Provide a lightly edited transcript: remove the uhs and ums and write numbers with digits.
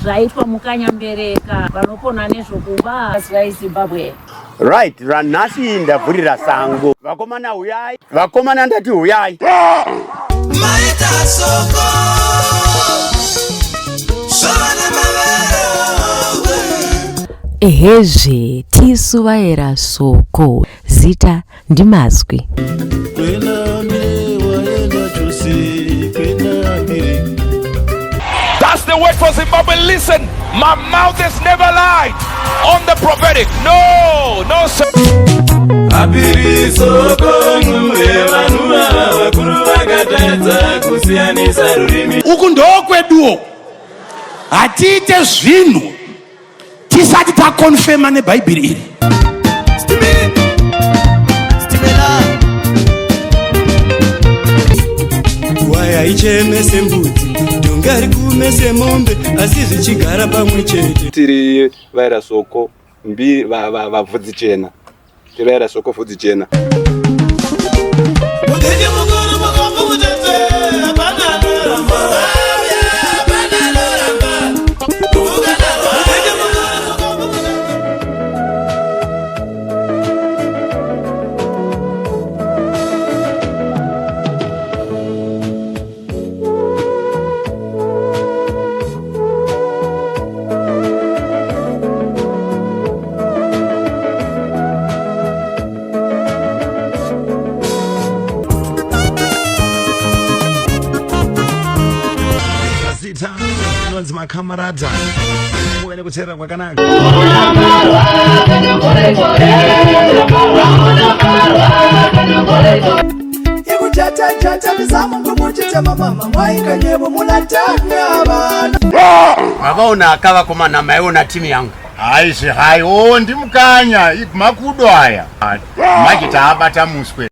Zvaitwa Mukanyambereka vanopona nezvokuba Zivai Zimbabwe. Right, ranhasi ndavhurira sango. Vakomana huyai. Vakomana ndati huyai. Maita soko Sovana mavero Ehezve tisu vaera Soko zita ndimazwi. That's the word for Zimbabwe. Listen, my mouth has never lied on the prophetic. No, no, sir. Uku ndokweduwo hatiite zvinhu tisati takonfema nebhaibheri iri. Gwai haicheme sembudzi, dhongi harikume semombe, asi zvichigara pamwe chete. Tiri vaera soko mbi vabvudzi chena. Tiri vaera soko vhudzi chena. Mudiki mukuru mukombo mutete hapana anoramba hapana anoramba kuvuka narwa Mudiki mukuru mukombo mutete. Zita inonzi Makamaradza, muve nekuteerera kwakanaka. Ikujata-jata mizamu ngumuchitema mama mwaikanyebo mulatanya abana. Mavaona akavakomana maiona timu yangu. Haizve hai o ndimukanya makudo aya manje taabata muswe.